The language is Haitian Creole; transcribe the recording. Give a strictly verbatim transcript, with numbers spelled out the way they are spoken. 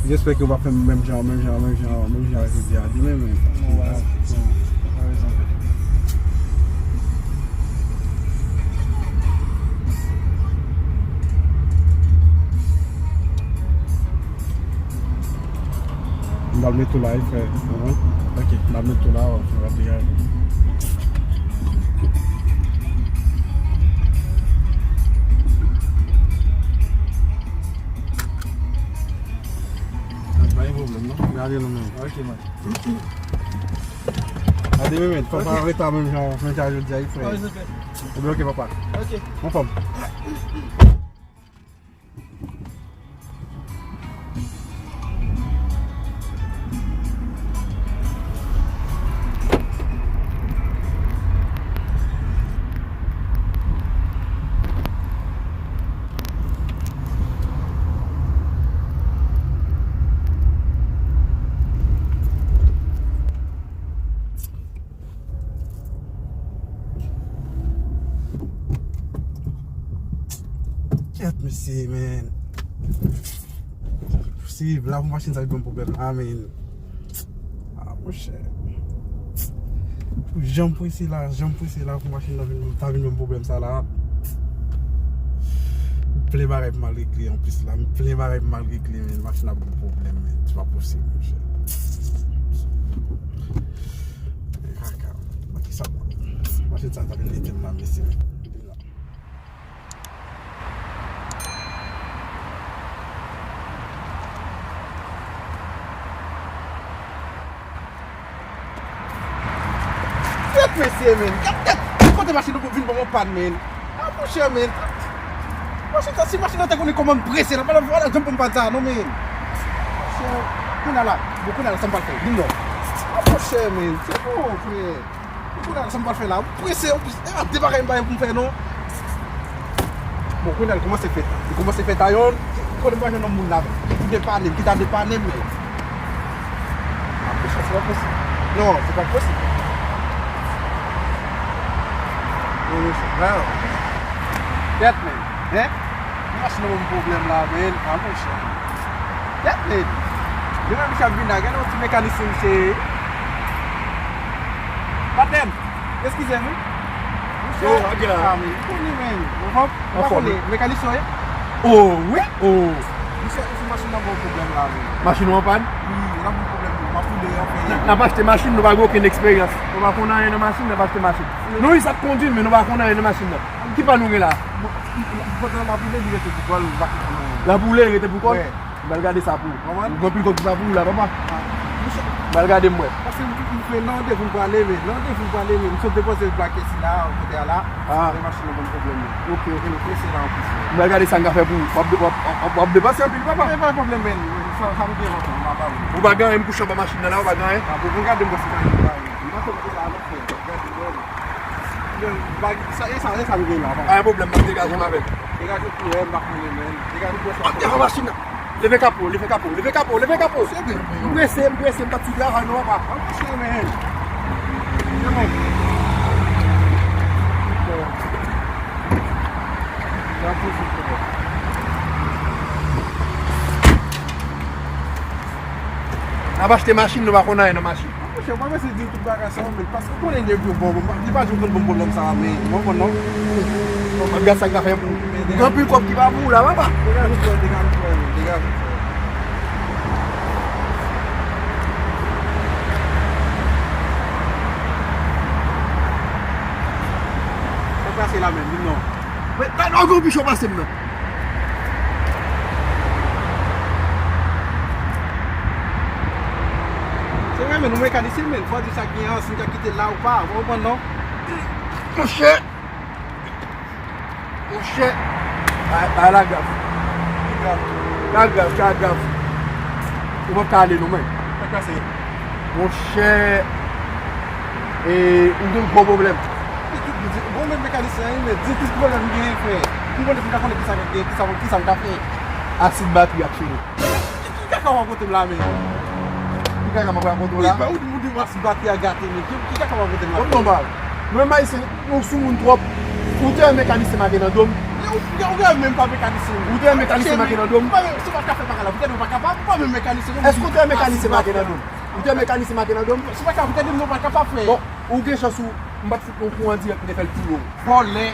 Jespe ke w pa fè menm jan, menm jan, menm jan, menm jan jodi a. Demen menm. Non, w pa rezon. W pa rezon. M pral met ou la, wi, frè. Mhm. Ok, m pral met ou la, w ap degaje. Pa gen pwoblèm, non. Gade nou menm. Ok, man. Gade, men, men, fò pa reta menm jan, menm jan jodi a, wi, frè. Ebyen, ok, papa. Ok. Anfòm. Kèt, mesye, men. Posib, la pou machin sa vin ban m pwoblèm la, men. Ah, monchè. Jan m prese la, jan m prese la pou machin nan vin, ta vin ban m pwoblèm sa la. Plen bagay pou m al regle anplis la. Plen bagay pou m al regle, men machin ap ban m pwoblèm, men. Se pa posib, monchè. Kaka. Mwen ki sa mwen. Machin sa ta vin lete m la, mesye. Tèt mesye, men. Gad tèt. Kote machin nan vin ban m yon pàn, men. Ah, monchè, men. Machin sa, si machin nan te konnen kòman m prese, la pa la janm ban m pàn sa, non, men. Monchè, kounye a la, bon, kounye a la, sa m pral fè? Di m non. Ah, monchè, men. Se bon, frè. Kounye a sa m pral fè la? M prese, anplis, e pa de bagay m pa gen pou m fè, non. Bon, kounye a, li kòmanse fèt. Li kòmanse fèt a yon, kote m pa jwenn yon moun la, ki pou depane m, ki ta depane m, men. Apre sa, se pa posib. Non, se pa posib. Non, non, se pa. Kèt, men. Hein? Machin nan ban m pwoblèm la, men. Ah, monchè. Gad, men. Demen misye ap vin la, gade yon ti mekanisyen misye ye. Patnè m, eskize m, wi. Misye, oh, ok la. Ah, men, ou konnen, men. Ou pa, ou pa konnen, mekanisyen w ye? Oh, wi, oh. Misye, misye, machin nan ban m pwoblèm la, men. Machin ou an pàn? Wi, nan ban m pwoblèm, m ap woule, anfen. N ap achte machin, nou pa gen okenn eksperyans. Nou pa konn anyen nan machin, n ap achte machin. Nou, wi, sa k kondui, men nou pa konn anyen nan machin nan. Ki pàn nou gen la? Bon, pandan l ap woule, li rete pou kò l, li pa konn anyen. L ap woule, li rete pou kò l? Wi. M pral gade sa pou ou. Ou gen anpil kòb ki pa pou ou la, papa. Ah, monchè. M pral gade m wè. Paske m, m fè nan randevou m prale, men nan randevou m prale, men m sot depoze plak sila, kote a la. Ah. Men machin nan ban m pwoblèm, men. Ok, ok. E nou prese la anplis, men. M pral gade sa m ka fè pou ou. W ap, w ap, w ap, w ap depanse anpil, papa. Men pa pwoblèm, men. Sa, sa m gen anpil, m pa ba ou. Ou pa gen anyen, m kouche anba machin nan la, ou pa gen anyen? Ah, bon, pou m gade m wè si pa gen anyen. M pa konn ki sa a, m ap fè. Gade, gade. Men, sa, e sa, e sa m gen la, papa. Pa gen pwoblèm, m ap degaje m avè l. Degaje kou, m pa konnen, men. Degaje kou, sa. Ap devan machin nan. Leve kapo, leve kapo, leve kapo, leve kapo. M prese, m prese, m pa t sou travay non, papa. An kouche, men. Se bon. N ap achte machin, nou pa konn anyen nan machin. Monchè, w pa bezwen di m tout bagay sa yo, men, paske w konnen depi w bon, bon, li pa janm konn ban m pwoblèm sa a, men, w konprann non? W ap gad sa k ka fè pou ou. Gen anpil kòb ki pa pou ou la, papa. Degaje w, frè, degaje w, frè, degaje w, frè. Sa k pase la menm, di m non. Men, ta, non, gen yon pichon pase m nan. Se vre, men nou mekanisyen, men fò di sa k gen an, si n ka kite l la ou pa, ou konprann non? Monchè! Monchè! Bagay, bagay la grav. Li grav. Sa grav, sa grav. Ou p ap ka ale non, men. Sa k pase? Monchè! E, ou gen gwo pwoblèm. Bon, men mekanisyen an, men di tout pwoblèm m genyen, frè. M konnen, m ka konnen kisa k ap gen, kisa, kisa m ka fè. Asid batri ak fini. Ki kaka w rakonte m la, men? Ki kaka m ap rakonte w la? Wi, ba ou di m, ou di m asid batri a gate, men. Ki, ki kaka w rakonte m la? Kòm nòmal. Nou menm Ayisyen, nou sou moun twòp. Ou te wè mekanisyen m a gen nan do m. Ou gen menm pa mekanisyen. Ou te mekanisyen make nan dom? Ou pa menm, si w pa ka fè bagay la, ou te menm pa kapab, ou pa menm mekanisyen non. Èske ou te mekanisyen make nan dom? Ou te mekanisyen make nan dom? Si w pa ka, ou te di m non, pa kapab fè. Bon, ou gen chans ou, m pa t fout nou kouran dirèk, m te fè l pou yo. Vòlè.